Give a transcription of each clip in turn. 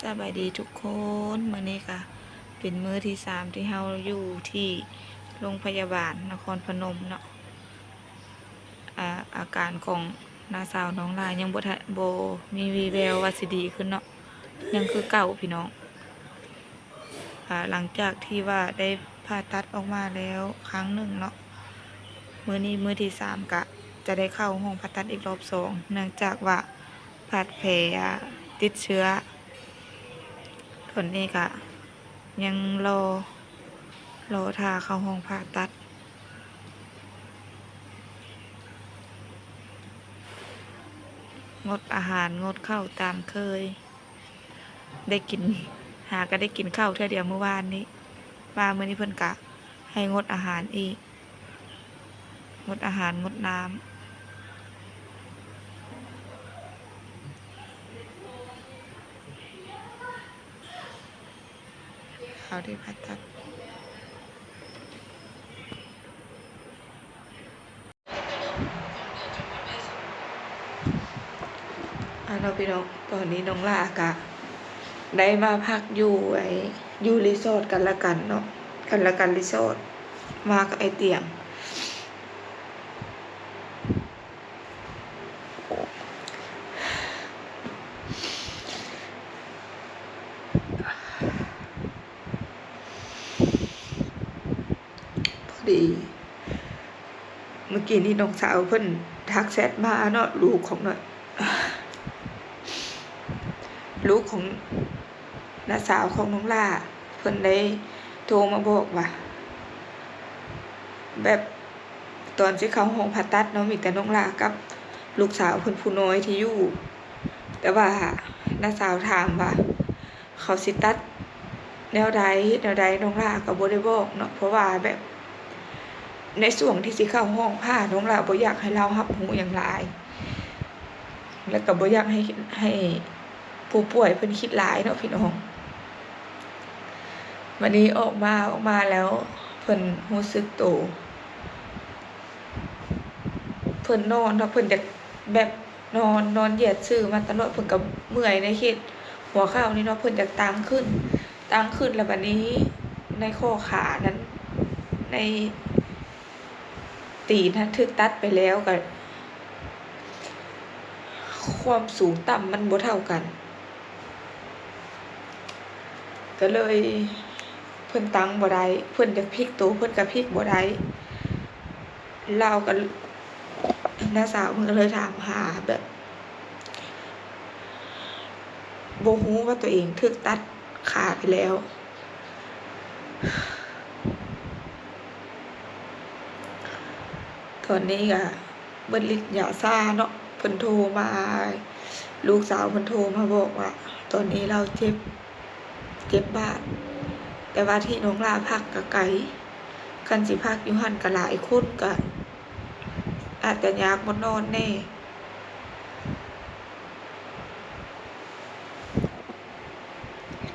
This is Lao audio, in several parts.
ສະບາຍດີທຸກຄົນ, ມື້ນີ້ກະເປັນມື້ທີສາມທີ່ເຮົາຢູ່ທີ່ໂຮງພະຍາບານນະຄອນພະນົມເນາະ. ອາ ອາການຂອງນ້າສາວນ້ອງຫຼ້າຍັງບໍ່ທະ ບໍ່ມີວີ່ແວວວ່າຊິດີຂຶ້ນເນາະ, ຍັງຄືເກົ່າພີ່ນ້ອງ. ອາ ຫຼັງຈາກທີ່ວ່າໄດ້ຜ່າຕັດອອກມາແລ້ວຄັ້ງໜຶ່ງເນາະ, ມື້ນີ້ມື້ທີສາມກະຈະໄດ້ເຂົ້າຫ້ອງຜ່າຕັດອີກລອບສອງ ເນື່ອງຈາກວ່າບາດແຜຕິດເຊື້ອ. ຕອນນີ້ກະຍັງລໍ ລໍຖ້າເຂົ້າຫ້ອງຜ່າຕັດ, ງົດອາຫານງົດເຂົ້າຕາມເຄີຍ. ໄດ້ກິນ ຫາກະໄດ້ກິນເຂົ້າເທື່ອດຽວມື້ວານນີ້, ມາມື້ນີ້ເພິ່ນກະໃຫ້ງົດອາຫານອີກ, ງົດອາຫານງົດນ້ຳ. ເຮົາໄດ້ຜ່າຕັດ. ອາ ເນາະພີ່ນ້ອງ, ຕອນນີ້ນ້ອງຫຼ້າກະໄດ້ມາພັກຢູ່ໄອ້ ຢູ່ຣີສອດກັນລະກັນເນາະ, ກັນລະກັນຣີສອດ ມາກັບໄອ້ຕຽງ. ພໍດີ ມື້ກີ້ນີ້ນ້ອງສາວເພິ່ນທັກແຊັດມາເນາະ, ລູກຂອງນ້ອງ ລູກຂອງນ້າສາວຂອງນ້ອງຫຼ້າ ເພິ່ນໄດ້ໂທມາບອກວ່າ ແບບຕອນຊິເຂົ້າຫ້ອງຜ່າຕັດເນາະ ມີແຕ່ນ້ອງຫຼ້າກັບລູກສາວເພິ່ນຜູ້ນ້ອຍທີ່ຢູ່, ແຕ່ວ່ານ້າສາວຖາມວ່າ ເຂົາຊິຕັດແນວໃດ ເຮັດແນວໃດ, ນ້ອງຫຼ້າກໍບໍ່ໄດ້ບອກເນາະ, ເພາະວ່າແບບໃນຊ່ວງທີ່ຊິເຂົ້າຫ້ອງຜ່າ ນ້ອງຫຼ້າບໍ່ຢາກໃຫ້ລາວຮັບຮູ້ຫຍັງຫຼາຍ ແລ້ວກໍບໍ່ຢາກໃຫ້ ໃຫ້ຜູ້ປ່ວຍເພິ່ນຄິດຫຼາຍເນາະພີ່ນ້ອງ. ບັດນີ້ອອກມາ ອອກມາແລ້ວເພິ່ນຮູ້ສຶກໂຕ ເພິ່ນນອນເນາະ, ເພິ່ນຈະແບບ ນອນ ນອນຢຽດຊື່ມາຕະຫຼອດ, ເພິ່ນກໍເມື່ອຍໃນເຂດຫົວເຂົ່ານີ້ເນາະ, ເພິ່ນຢາກຕັ້ງຂຶ້ນ ຕັ້ງຂຶ້ນ ແລ້ວບັດນີ້ໃນຂໍ້ຂານັ້ນ ໃນຕີນຫັ້ນຖືກຕັດໄປແລ້ວ, ກໍຄວາມສູງຕ່ຳມັນບໍ່ເທົ່າກັນ ກໍເລີຍເພິ່ນຕັ້ງບໍ່ໄດ້, ເພິ່ນຢາກພິກໂຕເພິ່ນກໍພິກບໍ່ໄດ້. ລາວກໍ ນ້າສາວເພິ່ນກໍເລີຍຖາມຫາ ແບບບໍ່ຮູ້ວ່າຕົວເອງຖືກຕັດຂາໄປແລ້ວ. ຕອນນີ້ກໍເບິດລິດຢາຊາເນາະ, ເພິ່ນໂທມາ ລູກສາວເພິ່ນໂທມາບອກວ່າ ຕອນນີ້ລາວເຈັບ ເຈັບບາດ, ແຕ່ວ່າທີ່ນ້ອງຫຼ້າພັກກໍໄກ, ຄັນຊິພັກຢູ່ຫັ້ນກໍຫຼາຍຄົນ ກໍອາດຈະຍາກບໍ່ນອນແດ່.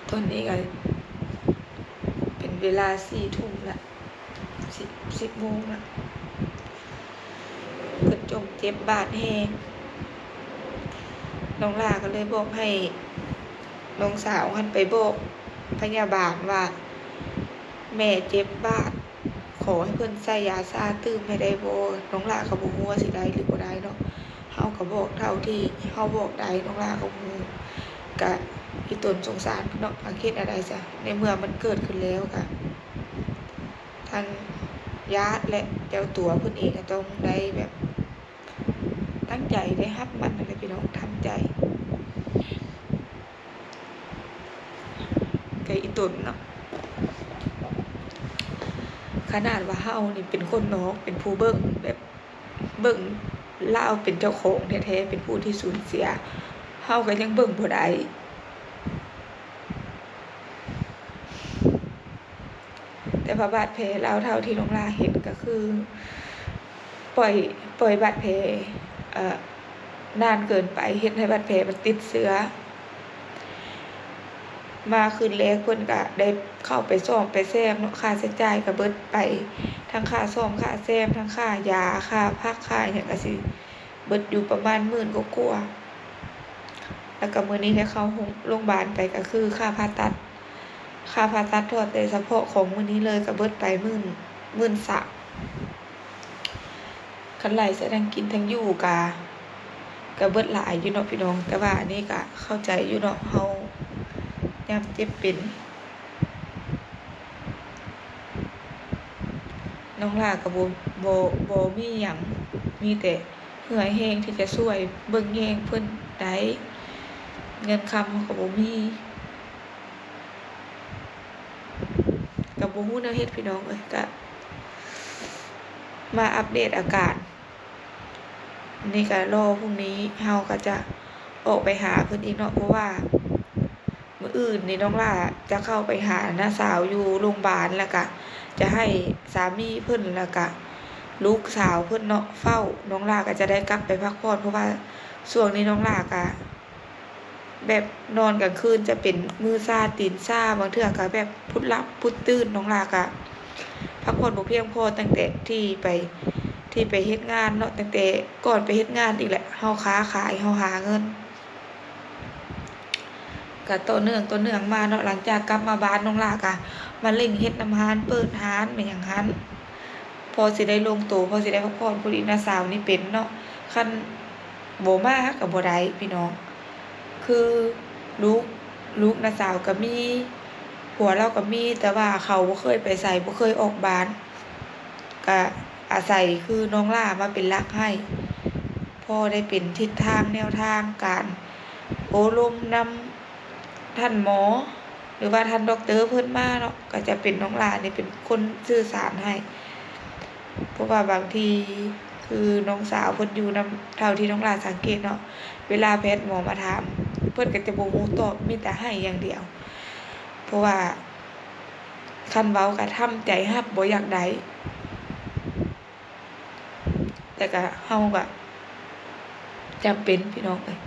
ຕອນນີ້ກໍເປັນເວລາສີ່ທຸ່ມລະ ສິບ ສິບໂມງລະ, ເພິ່ນຈົ່ມເຈັບບາດແຮງ. ນ້ອງຫຼ້າກໍເລີຍບອກໃຫ້ນ້ອງສາວຫັ້ນໄປບອກພະຍາບານວ່າ ແມ່ເຈັບບາດ, ຂໍໃຫ້ເພິ່ນໃສ່ຢາຊາຕື່ມໃຫ້ໄດ້ບໍ່? ນ້ອງຫຼ້າກໍບໍ່ຮູ້ວ່າຊິໄດ້ຫຼືບໍ່ໄດ້ເນາະ, ເຮົາກໍບອກເທົ່າທີ່ເຮົາບອກໄດ້, ນ້ອງຫຼ້າກໍບໍ່ຮູ້. ກະອີ່ຕົນສົງສານເນາະ, ເຮັດແນວໃດຊະ ໃນເມື່ອມັນເກີດຂຶ້ນແລ້ວ ກະທາງຍາດ ແລະ ເຈົ້າຕົວເພິ່ນເອງກໍຕ້ອງໄດ້ແບບຕັ້ງໃຈໄດ້ຮັບມັນນັ້ນແຫຼະພີ່ນ້ອງ, ທຳໃຈ. ກະອີ່ຕົນເນາະ, ຂະໜາດວ່າເຮົານີ້ເປັນຄົນນອກ ເປັນຜູ້ເບິ່ງ ແບບເບິ່ງລາວເປັນເຈົ້າຂອງແທ້ໆ ເປັນຜູ້ທີ່ສູນເສຍ ເຮົາກໍຍັງເບິ່ງບໍ່ໄດ້. ແຕ່ວ່າບາດແຜລາວເທົ່າທີ່ນ້ອງຫຼ້າເຫັນກໍຄື ປ່ອຍ ປ່ອຍບາດແຜ ເອີ ນານເກີນໄປ ເຮັດໃຫ້ບາດແຜມັນຕິດເຊື້ອ. ມາຄືນແລກເພິ່ນກະໄດ້ເຂົ້າໄປສ້ອມໄປແຊມເນາະ, ຄ່າໃຊ້ຈ່າຍກະເບິດໄປ ທັງຄ່າສ້ອມ ຄ່າແຊມ ທັງຄ່າຢາ ຄ່າພັກ ຄ່າຫຍັງກະຊິເບິດຢູ່ປະມານໝື່ນກວ່າໆ. ແລ້ວກໍມື້ນີ້ໄດ້ເຂົ້າໂຮງ ໂຮງບານໄປ ກໍຄືຄ່າຜ່າຕັດ ຄ່າຜ່າຕັດທອດແຕ່ສະເພາະຂອງມື້ນີ້ເລີຍ ກໍເບິດໄປໝື່ນ ໝື່ນສາມ. ຄັນໄລ່ໃສ່ທັງກິນທັງຢູ່ກະ ກະເບິດຫຼາຍຢູ່ເນາະພີ່ນ້ອງ, ແຕ່ວ່າອັນນີ້ກະເຂົ້າໃຈຢູ່ເນາະ ເຮົາຍາມເຈັບເປັນ ນ້ອງຫຼ້າກະບໍ່ ບໍ່ ບໍ່ມີຫຍັງ ມີແຕ່ເຫື່ອແຮງທີ່ຈະຊ່ວຍເບິ່ງແຍງເພິ່ນໄດ້, ເງິນຄຳເຮົາກະບໍ່ມີ. ກະບໍ່ຮູ້ແນວເຮັດພີ່ນ້ອງເອີຍ, ກະມາອັບເດດອາການ. ນີ້ກະລໍ ພລຸ່ງນີ້ເຮົາກະຈະອອກໄປຫາເພິ່ນອີກເນາະ, ເພາະວ່າມື້ອື່ນນີ້ນ້ອງຫຼ້າຈະເຂົ້າໄປຫານ້າສາວຢູ່ໂຮງບານ, ແລ້ວກະຈະໃຫ້ສາມີເພິ່ນ ແລ້ວກະລູກສາວເພິ່ນເນາະເຝົ້າ. ນ້ອງຫຼ້າກະຈະໄດ້ກັບໄປພັກຜ່ອນ ເພາະວ່າຊ່ວງນີ້ນ້ອງຫຼ້າກະ ແບບນອນກາງຄືນຈະເປັນມືຊາຕີນຊາ, ບາງເທື່ອກະແບບພຸດຫຼັບພຸດຕື່ນ. ນ້ອງຫຼ້າກະພັກຜ່ອນບໍ່ພຽງພໍຕັ້ງແຕ່ທີ່ໄປ ທີ່ໄປເຮັດງານເນາະ, ຕັ້ງແຕ່ກ່ອນໄປເຮັດງານອີກແຫຼະ. ເຮົາຄ້າຂາຍ ເຮົາຫາເງິນ ກະຕໍ່ເນື່ອງ ຕໍ່ເນື່ອງມາເນາະ. ຫຼັງຈາກກັບມາບ້ານ ນ້ອງຫຼ້າກະມາເລັ່ງເຮັດນຳຮ້ານ ເປີດຮ້ານແມ່ນຫຍັງຫັ້ນ ພໍຊິໄດ້ລົງໂຕ ພໍຊິໄດ້ພັກຜ່ອນ. ພໍດີນ້າສາວນີ້ເປັນເນາະ, ຄັນບໍ່ມາກະບໍ່ໄດ້ພີ່ນ້ອງ. ຄືລູກ ລູກນ້າສາວກະມີ ຜົວລາວກະມີ, ແຕ່ວ່າເຂົາບໍ່ເຄີຍໄປໃສ ບໍ່ເຄີຍອອກບ້ານ, ກະອາໄສຄືນ້ອງຫຼ້າມາເປັນຫຼັກໃຫ້ ພໍໄດ້ເປັນທິດທາງແນວທາງການໂອ້ລົມນຳ ທ່ານໝໍ ຫຼືວ່າທ່ານດັອກເຕີເພິ່ນມາເນາະ, ກະຈະເປັນນ້ອງຫຼ້ານີ້ເປັນຄົນສື່ສານໃຫ້. ເພາະວ່າບາງທີຄືນ້ອງສາວເພິ່ນຢູ່ນຳ ເທົ່າທີ່ນ້ອງຫຼ້າສັງເກດເນາະ, ເວລາແພດໝໍມາຖາມ ເພິ່ນກະຈະບໍ່ຮູ້ຕອບ ມີແຕ່ໄຫ້ຢ່າງດຽວ. ເພາະວ່າຄັນເວົ້າກະທຳໃຈຮັບ ບໍ່ຢາກໄດ້. ແຕ່ກະ ເຮົາກະຈຳເປັນພີ່ນ້ອງເອີຍ.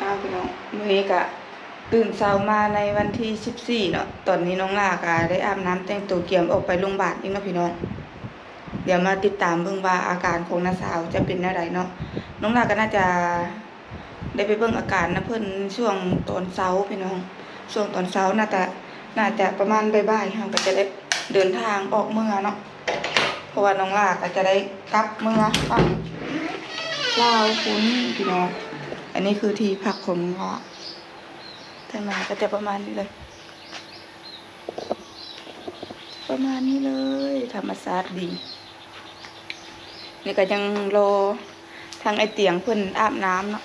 ອ້າວ ພີ່ນ້ອງ ມື້ນີ້ກະຕື່ນເຊົ້າມາໃນວັນທີສິບສີ່ເນາະ, ຕອນນີ້ນ້ອງຫຼ້າກະໄດ້ອາບນ້ຳແຕ່ງໂຕກຽມອອກໄປໂຮງບານອີກເນາະພີ່ນ້ອງ. ດຽວມາຕິດຕາມເບິ່ງວ່າອາການຂອງນ້າສາວຈະເປັນແນວໃດເນາະ. ນ້ອງຫຼ້າກະໜ້າຈະ ໄດ້ໄປເບິ່ງອາການນຳເພິ່ນຊ່ວງຕອນເຊົ້າພີ່ນ້ອງ, ຊ່ວງຕອນເຊົ້າ ໜ້າຈະ ໜ້າຈະປະມານບ່າຍໆ ເຮົາກະຈະໄດ້ເດີນທາງອອກເມືອເນາະ, ເພາະວ່ານ້ອງຫຼ້າກະຈະໄດ້ກັບເມືອຝັ່ງລາວພຸ້ນພີ່ນ້ອງ. ອັນນີ້ຄືທີ່ພັກຂອງນ້ອງຫຼ້າ, ທາງໜ້າກະຈະປະມານນີ້ເລີຍ. ປະມານນີ້ເລີຍ ທຳມະຊາດດີ. ນີ້ກະຍັງລໍທາງອ້າຍຕຽງເພິ່ນອາບນ້ຳເນາະ,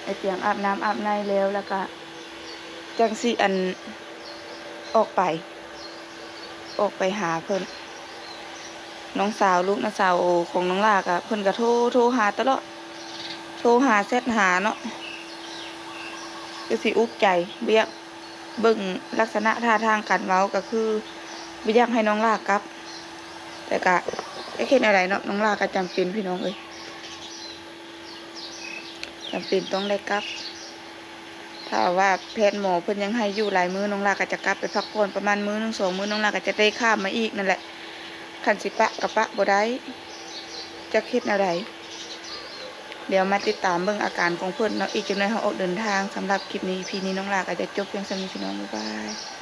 ອ້າຍຕຽງອາບນ້ຳອາບໃນແລ້ວ ແລ້ວກະຈັ່ງຊິ ອັນ ອອກໄປ ອອກໄປຫາເພິ່ນ. ນ້ອງສາວ ລູກນ້າສາວຂອງນ້ອງຫຼ້າກະ ເພິ່ນກະໂທ ໂທຫາຕະຫຼອດ ໂທຫາ ແຊັດຫາເນາະ, ຄືຊິອຸກໃຈ ບໍ່ຢາກ ເບິ່ງລັກສະນະທ່າທາງການເວົ້າ ກະຄືບໍ່ຢາກໃຫ້ນ້ອງຫຼ້າກັບ, ແຕ່ກະຈະເຮັດແນວໃດເນາະ, ນ້ອງຫຼ້າກະຈຳເປັນພີ່ນ້ອງເອີຍ, ຈຳເປັນຕ້ອງໄດ້ກັບ. ຖ້າວ່າແພດໝໍເພິ່ນຍັງໃຫ້ຢູ່ຫຼາຍມື້ ນ້ອງຫຼ້າກະຈະກັບໄປພັກຜ່ອນປະມານມື້ໜຶ່ງສອງມື້, ນ້ອງຫຼ້າກະຈະໄດ້ຂ້າມມາອີກນັ້ນແຫຼະ. ຄັນຊິປະກະປະບໍ່ໄດ້ ຈັກເຮັດແນວໃດ. ດຽວມາຕິດຕາມເບິ່ງອາການຂອງເພິ່ນເນາະ, ອີກຈັກໜ້ອຍເຮົາອອກເດີນທາງ. ສຳລັບຄລິບນີ້ ອີພີນີ້ ນ້ອງຫຼ້າກະຈະຈົບພຽງສ່ຳນີ້ພີ່ນ້ອງ, ບາຍບາຍ.